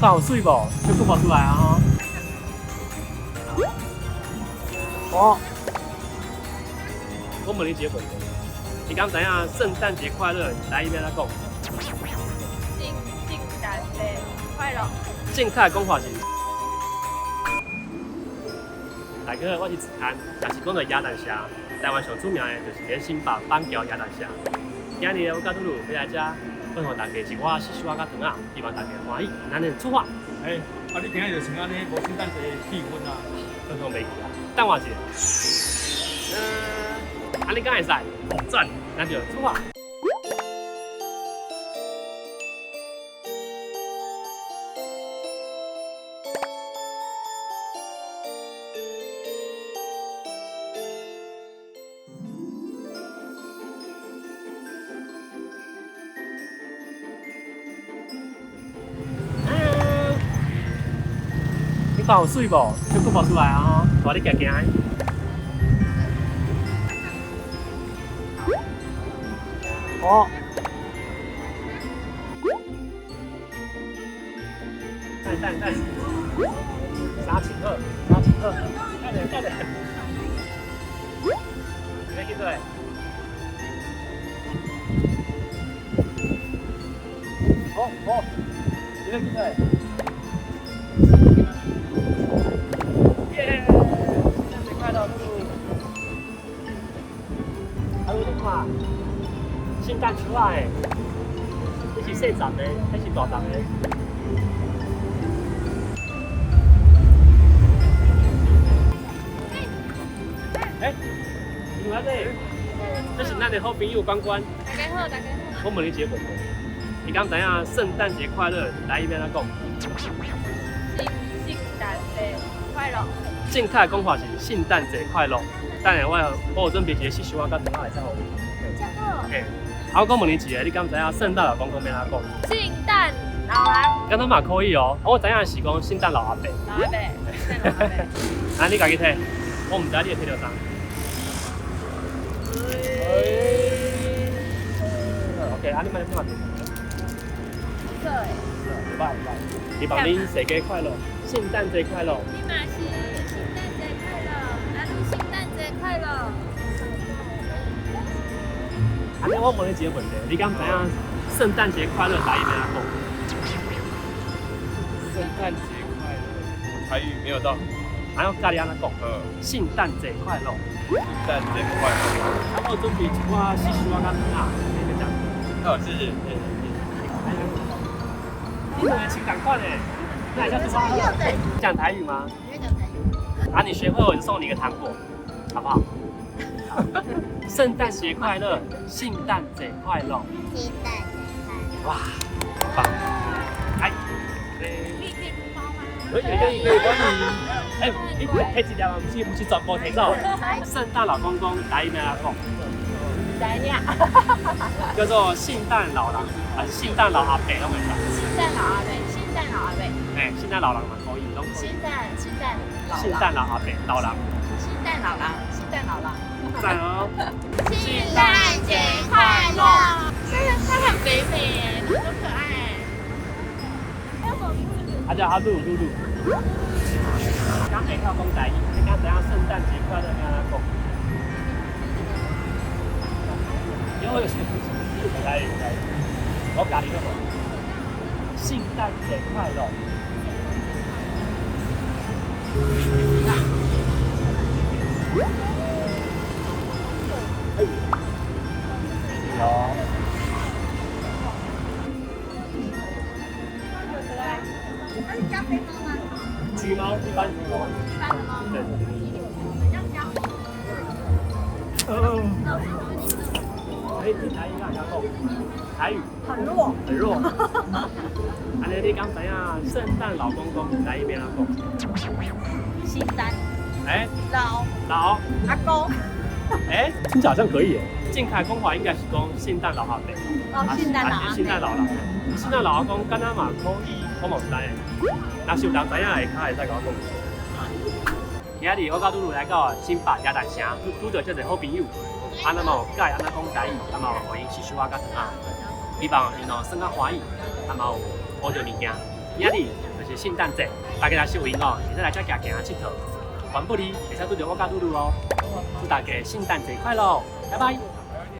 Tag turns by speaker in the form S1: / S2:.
S1: 看有媠無？這佫無出來啊！哦，我問你一个問題，你敢知影聖誕節快樂台語欲按怎講？
S2: 聖誕節快樂。
S1: 正確的講法是。大家好，我是子涵。若是講到耶誕城，台灣上出名的就是佇新北板橋耶誕城。今日我佮露露欲來遮，分予大家一寡細小仔佮糖仔，希望大家歡喜。咱就出發。
S3: 欸，啊你今仔日就穿按呢無聖誕節的氣氛啊？
S1: 分享袂記啊，等我一下。按呢敢會使？讚，咱就出發。你看有媠無？這閣無出來啊！吼，帶你行行。哦。等等等，三千好，三千好，等下等下，你欲去佗？好，好，你欲去佗？耶！聖誕節快樂，露露。阿露，你看，聖誕樹仔的，這是細叢的，還是大叢的？欸，你來這，這是咱的好朋友關關。
S2: 大家好，大家好。
S1: 我問你一个問題，你敢知影聖誕節快樂台語欲按怎講？
S2: 聖誕節快樂。
S1: 正確的講法是聖誕節快樂。等下我有準備一個細小仔佮糖仔會使予你。
S2: 這好。
S1: 嘿，啊，我閣問你一个，你敢知影聖誕老公公欲按怎講？
S2: 聖誕老人。
S1: 敢若嘛可以哦，我知影是講聖誕老阿伯。
S2: 老阿伯，聖誕老阿伯。
S1: 啊，你家己提，我毋知你會提著啥。OK，啊，你莫你嘛提。
S2: 色的。
S1: 袂䆀袂䆀。希望恁踅街快樂，聖誕節快樂。
S2: 你嘛是聖誕節快樂，阿露聖誕節快樂。
S1: 按呢，我問你一个問題，你敢知影聖誕節快樂台語欲按怎講？
S4: 聖誕節快樂，台語沒有到。
S1: 啊，我教你按怎講。聖誕節快樂。
S4: 聖誕節快樂。
S1: 啊，我有準備一寡細小仔佮糖仔，你欲食？
S4: 好，謝謝。
S1: 你兩个穿仝款的，那你下次講台語嗎？
S5: 你會講台語。
S1: 啊，你學會我就送你一個糖果，好不好？聖誕節快樂，聖誕節快樂。
S5: 聖誕節快樂。
S1: 哇，好棒！來，
S2: 可以可以不包嗎？
S1: 可以可以可以，歡迎。欸，你提一粒嘛，毋是全部提走。聖誕老公公台語欲按怎講？
S2: 知影。
S1: 叫做聖誕老人，還是聖誕老阿伯攏會使。
S2: 聖誕老阿伯，聖誕老阿伯。
S1: 欸，聖誕老人嘛可以，攏可以。
S2: 聖誕老。
S1: 聖誕老阿伯，老人。
S2: 聖誕老人，聖誕老人。
S1: 讚哦！
S2: 聖誕節快樂！這個它很肥美耶，好可愛。
S1: 他叫阿露露露。敢會曉講台語，你敢知影聖誕節快樂欲按怎講？有有台語台語，我教你好無？聖誕節快樂。有。
S5: 它是加菲貓嗎？
S1: 橘貓，一般橘貓。
S5: 一般的貓。
S1: 對。欸，你台語敢會曉講？台語。
S5: 很弱。
S1: 很弱。按呢，你敢知影聖誕老公公台語欲按怎講？
S5: 聖誕。
S1: 欸。
S5: 老。
S1: 老。
S5: 阿公。
S1: 欸，聽起來好像可以耶。正確講法應該是講聖誕老阿伯。
S5: 哦，聖誕老阿伯。
S1: 聖誕老人。聖誕老阿公敢若嘛可以，我嘛毋知。若是有人知影的，較會使共我講。今日我佮露露來到新北耶誕城，拄著遮濟好朋友，啊，咱嘛有教伊按怎講台語，啊嘛有予𪜶細小仔佮糖仔，希望𪜶哦耍較歡喜，啊嘛有學著物件。今日就是聖誕節，大家若是有閒哦，會使來遮行行𨑨迌。環保里會使拄著我佮露露哦。祝大家聖誕節快樂，拜拜。